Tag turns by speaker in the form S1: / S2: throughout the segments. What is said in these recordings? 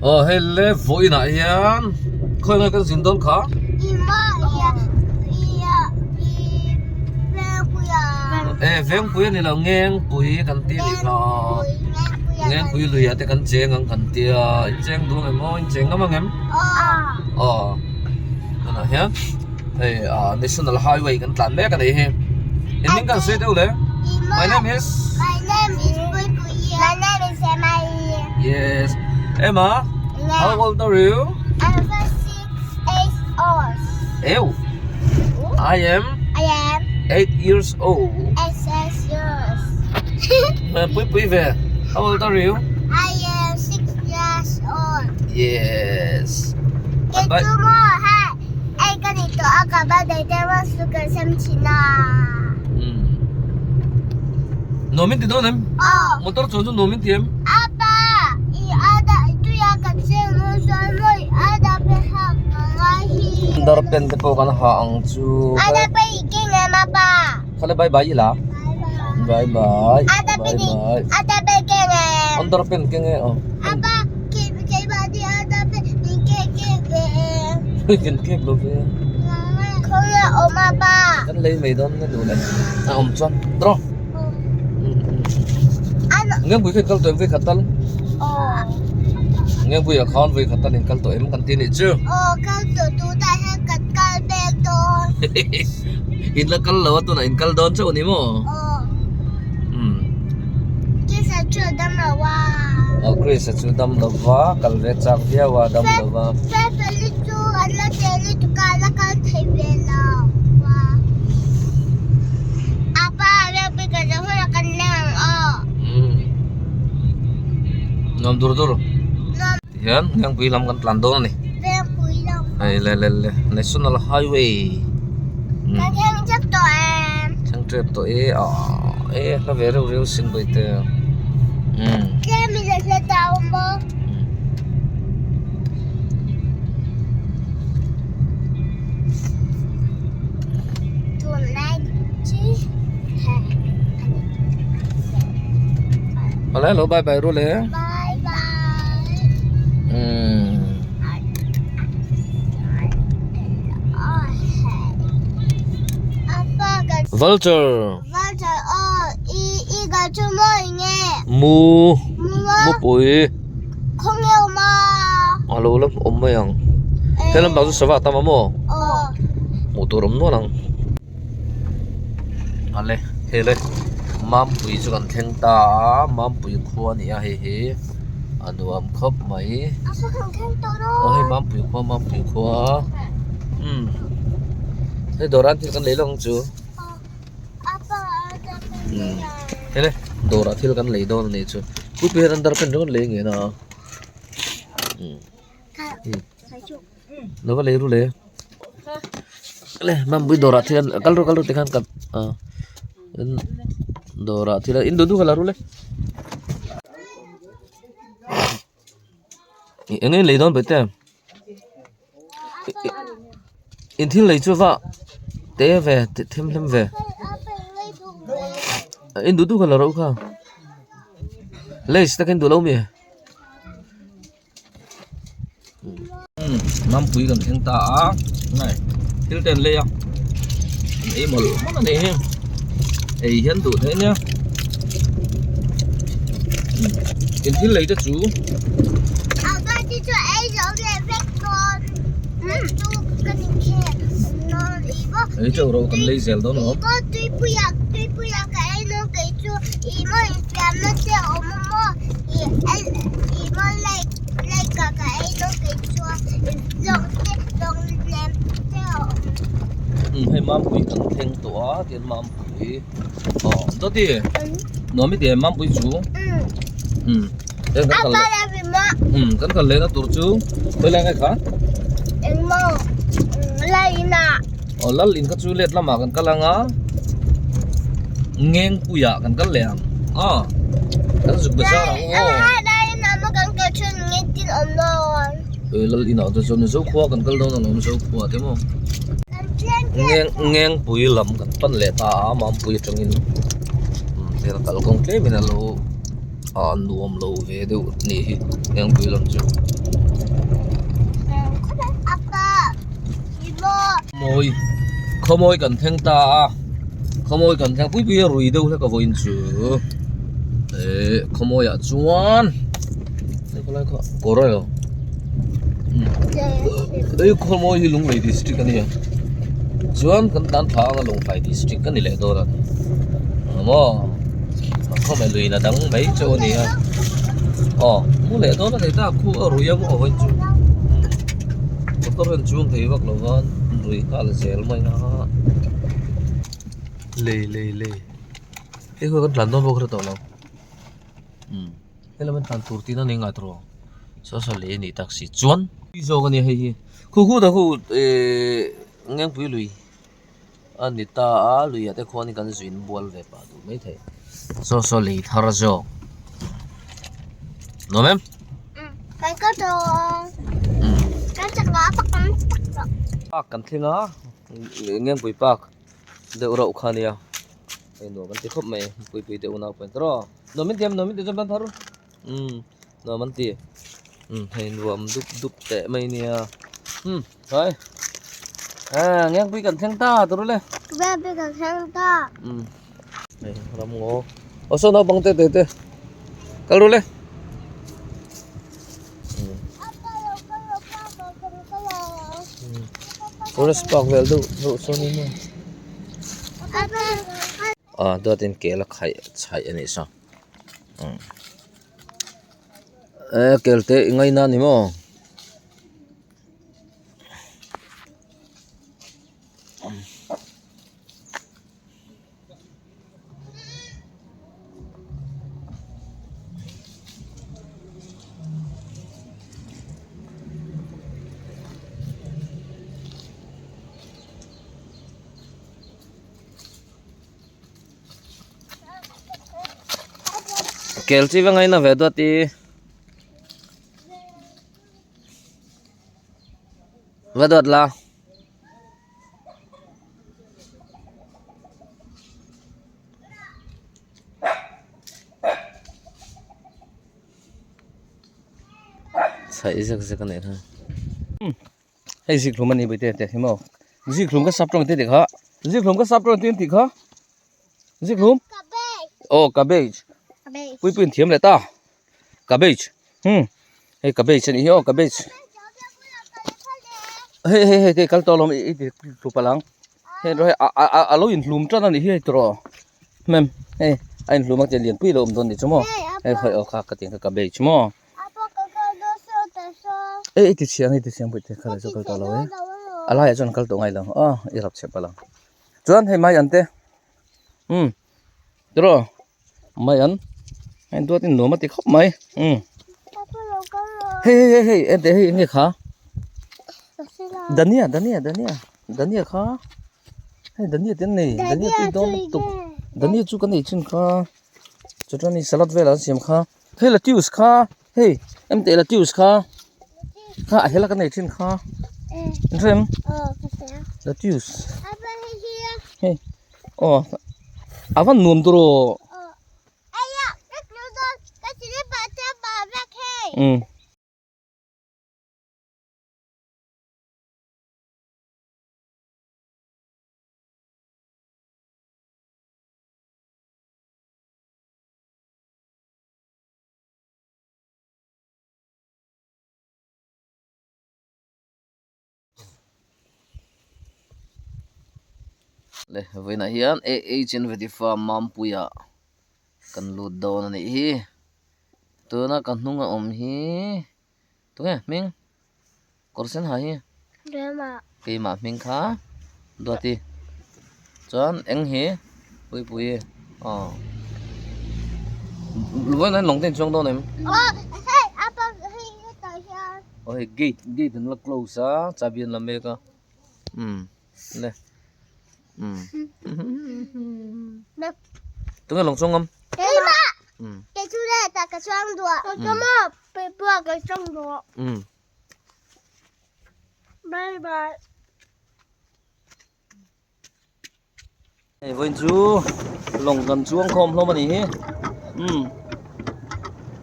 S1: Aw hei le vawiinah hian khawi nge kan zin dawn kha? E Vengpui a ni lo Ngengpui kan tih a nih kha Ngengpui luiah te kan cheng ang kan tia in cheng duh ang em aw in cheng ngam ang em? Aw tunah hian hei ah national highway kan tlan mek a nih hi in hming kan sawi deuh le my name is
S2: My name is Puipuia. My name is Emma.
S1: Yes Emma how old are you?
S2: I'm 6 years old.
S1: Ew I am
S2: I am
S1: 8 years old
S2: 8 years.
S1: Puipui ve how old are you?
S2: I am 6 years old.
S1: Yes
S2: Kei chu maw hai ei ka ni tawh a ka birthday te maw su kan sem thin a.
S1: Nuam in ti dawn em?
S2: Aw.
S1: Motor chuan chu nuam in ti em?
S2: Apa i ada tuia kan cheng dawn chuan maw i ada pe hak ka ngai hi.
S1: Dar pen te pawh kan ha ang chu.
S2: Ada pe i keng em apa?
S1: Khale bye bye ila.
S2: Bye bye.
S1: Bye bye.
S2: Ada pe
S1: Bye
S2: ni
S1: bye.
S2: ada pe keng em.
S1: An dar pen keng e aw.
S2: Apa kei kei ba di ada pe ni ke ke ve em.
S1: Kan kek lo ve.
S2: Không là ôm apa.
S1: Kan lei mai dawn na duh le. A awm chuan draw.
S2: An
S1: Ngengpui kha in kal tawh em vei khat tal.
S2: Aw.
S1: Ngengpui ah khan vei khat tal in kal tawh em kan ti nih chu.
S2: Aw kal tawh tu tah hian kan kal bek dawn.
S1: In la kal lo a tunah in kal dawn chauh a ni maw?
S2: Aw.
S1: Umm.
S2: Chris a chu dam lo a.
S1: Aw Chris a chu dam lo va kal ve chak viau a dam lo va.
S2: Fefeli chu an la tel lutuk a la kal thei ve lo a. Apa rugby kan zawh hunah kan leng ang aw.
S1: Umm. Nuam dur dur.
S2: Nuam.
S1: Tihian Vengpui lam kan tlan dawn a ni.
S2: Vengpui lam.
S1: Hei le le le National Highway.
S2: Kan thleng tep tawh em?
S1: Thleng tep tawh e ah e hla ve reuh reuh sin bawih te. Umm.
S2: Tlem in a hla ta awm bawk. Tunlai chu he a ni.
S1: Awle lo bye bye ru le.
S2: Bye bye.
S1: Umm. Vulture.
S2: Vulture aw i i ga chu mawi nge.
S1: Mu.
S2: Mu maw.
S1: Mupui.
S2: Khawnge awm a?
S1: A lo la awm mai ang. He lampang chu sava a tam a maw?
S2: Aw.
S1: Hmuh tur awm nual ang. Ale hei le Mampui chu kan thleng ta a Mampui khua a ni a hei hi a nuam khawp mai.
S2: A saw kan thleng tawh lo.
S1: Aw hei Mampui khua Mampui khua umm hei dawrah thil kan lei lo ang chu. Umm hei le dawrah thil kan lei dawn a nih chu puipui hian an dar pen ringawt lei ngei na a umm lo va lei ru le le mampui dawrah thil an kal ru kal ru tikhan ka ah dawrah thil in duh duh kha la ru le eng nge lei dawn bete in thil lei chu va te ve them hlem ve in duh duh kha la rawh u kha lace te kha in duh lo mi Mampui kan thleng ta a ngai thil te an lei a an ei mawlh mawlh a nih hi ei hian duh theih ania in thil lei te chu ei teuh ro kan lei zel dawn alawm. Hei Mampui kan thleng tawh a tian Mampui aw dawti nuam i ti em Mampui chu umm kan kal leh umm kan kal lehna tur chu khawi lai nge kha aw lal in kha chu let lamah kan kal ang a Ngengpuiah kan kal leh ang aw kan zuk bazar ang aw lal inah te chuan Zokhua kan kal dawn alawm Zokhua te maw Ngeng Ngengpui lam kan pan leh ta a Mampui atangin hel kalkawng tlemin a lo. a nuam lo ve deuh a nih hi Ngengpui lam chu. Mawi khawmawi kan thleng ta a khawmawi kan thleng pui pui a rui deuh hlek a vawiin chu eh khawmawi ah chuan khawlai kha kawr a ni lo hei khawmawi hi Lunglei district a nia chuan kan tan thla anga Lawngtlai district a ni leh dawn a ni maw khawmeh lui in a dang mai chu a ni a aw mu leh dawn a ni ta khu a rui a maw vawiin chu. Motor hian chuang thei vak lo va rui nghal zel mai a lei lei lei hei khaw kan tlan dawn pawh ka hre tawh lo umm helama tlan tur tihna a ni ngai tawh lo saw saw lei a nih tak si chuan tui zawk a nia hei hi khu khu ta khu ehh Ngengpui lui a ni ta a lui ah te khuan in kan zin bual ve pah duh mai thei saw saw lei thar zawk nuam em park kan thleng a Ngengpui park deuh rauh kha ania hei nuam an ti khawp mai puipui te unau pawh an ti rawh nuam in ti em nuam in ti chuan ban thar umm nuam an ti umm hei nuam dup dup teh mai ania umm hai ah Ngengpui kan thleng ta tur le
S2: Ngengpui kan thleng ta
S1: umm hei ram ngaw aw saw naupang te te te kal ru le forest park vel deuh deuh sawn in ah duatin kel a khaih chhaih a nih saw. Eh kel te i ngaina a ni maw? Kel chi va ngaina ve dawt i va dawt la. Chhaih zek zek a nih kha. Hei zikhlum a ni bawihte teh hi maw zikhlum ka sap tawng te tih kha zikhlum ka sap tawng te tih kha zikhlum aw cabbage puipuiin thiam leh ta cabbage hmm hei cabbage a nih hi aw cabbage hei hei hei kal tawh alawm i ti tlu palh ang hei erawh hei a a lo inhlum tan a nih hi hei tawh ma'am hei a inhlum a tiang lianpui a lo awm dawn a nih chu maw hei hei aw kha ka tih ang kha cabbage maw. Ei i ti chhiang i ti chhiang pawh te kha chu kal tawh lo e a laiah chuan kal tawh ngai lo aw i rap chhe palh ang chuan hei mai an te umm tiraw mai an hei duat in nuam a ti khawp mai umm hei hei hei hei enteh hei enge kha dania dania dania dania kha hei dania te an nei dania te dawn lutuk dania chu kan ei thin kha chuan salad velah an siam kha. Hei lettuce kha hei em teh lettuce kha kha a hela ka nei thin kha in hre em lettuce hei aw a van nuam tur aw umm. Le vawiinah hian AH Innovative Farm Mampuia kan lut dawn a nih hi tuna ka hnunga awm hi tunge hming kawr sen ha hi keimah hming kha Duati chuan eng hi Puipuii aw vawiin hian lawng te in chuang dawn em aw hei gate gate an la close a chahbi an la mek a umm le umm tunge lawng chuang ngam umm umm.
S2: Bye bye.
S1: Hei vawiin chu lawng kan chuang khawm hlawm a nih hi umm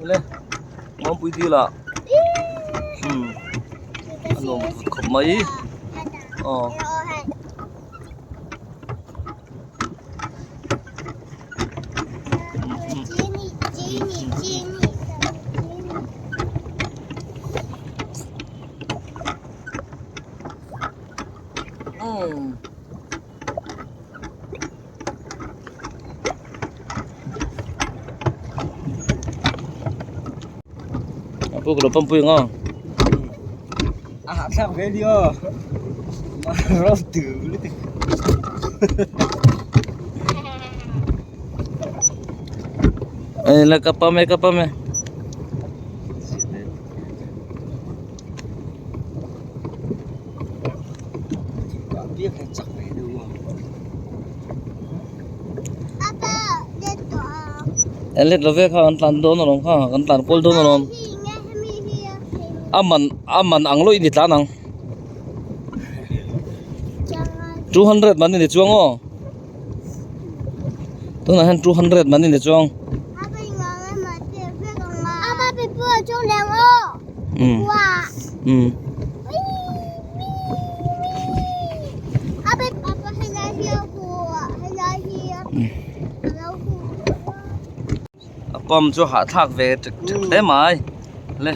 S1: Le Mampui dil ah umm a nuam vut khawp mai aw. Apu ka lo pampui ang aw.
S3: A hahthlak ve ni aw. Ro tu lutuk.
S1: Ei la ka pam e ka pam e. En let lo ve kha kan tlan dawn alawm kha kan tlan kual dawn alawm a man a man ang lawih ni tlan ang 200 man ni chuang aw tunah hian 200 man ni chuang um um a pump chu hahthlak ve ṭek ṭek hle mai le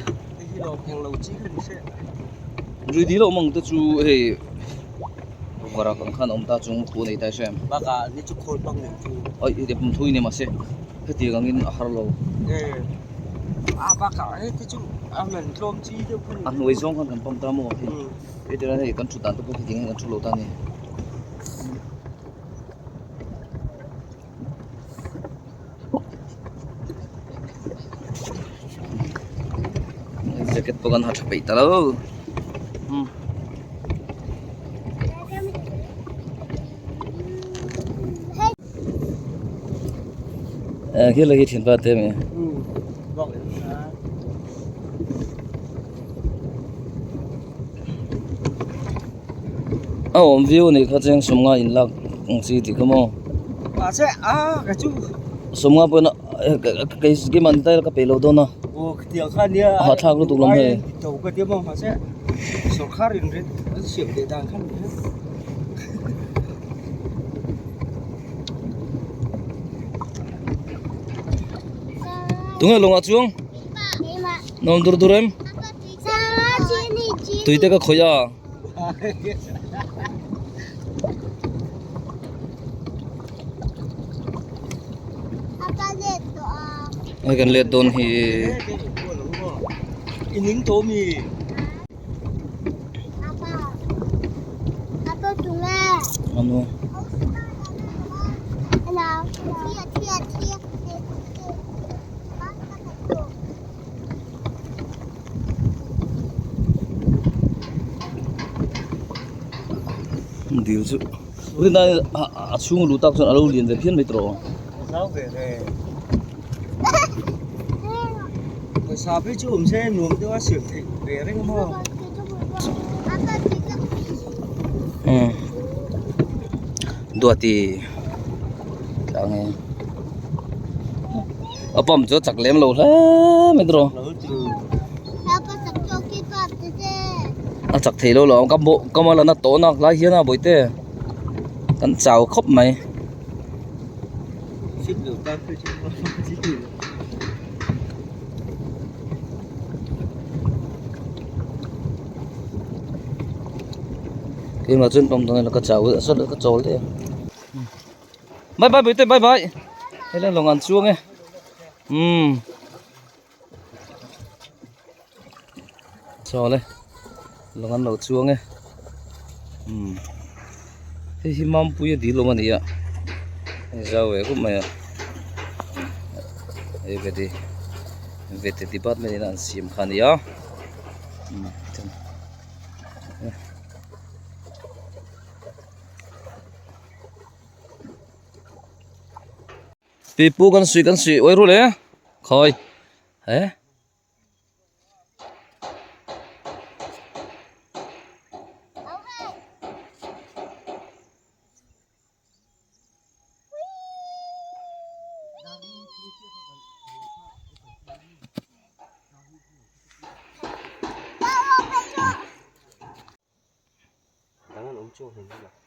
S1: lui dil awm ang te chu hei varak ang khan a awm ta chung thu a nei ta hre aih heti pum thui a ni mahse hetiang angin a har lo a hnuai zawng khan kan pump ta maw hei heti lai hei kan thut dan te pawh hetiang hian kan thu lo ta a ni. Jacket pawh kan ha tha peih ta lo umm khi là khi thiền ba tem a awm viau a nih kha cheng sawmnga in lak ang chi tih kha maw sawmnga pawhin keimah ni ta ila ka peih loh dawn a a hahthlak lutuk lam hei tunge lawngah chuang nuam dur dur em. Tui te ka khawih a. Hei kan let dawn hi. Ano. Dil chu rinai a chhung luh tak chuan a lo lian ve phian mai tawh Duati tlang e. A pump chu a chak lem lo hle mai tawh a chak thei lo lo ang ka bawh ka mal a na tawh nak lai hian a bawihte kan chau khawp mai. Keimah chuan pump dawn ila ka chau ka chawl daih a. Bye bye bawihte bye bye helai lawng an chuang e umm chaw le lawng an lo chuang e umm hei hi mampui a dil awm a ni a hei zau ve khawp mai a hei veti veti department in a an siam kha a ni a umm. Pipu kan suih kan suih uai rul e khawi he.
S3: chuak hlei hlawm a.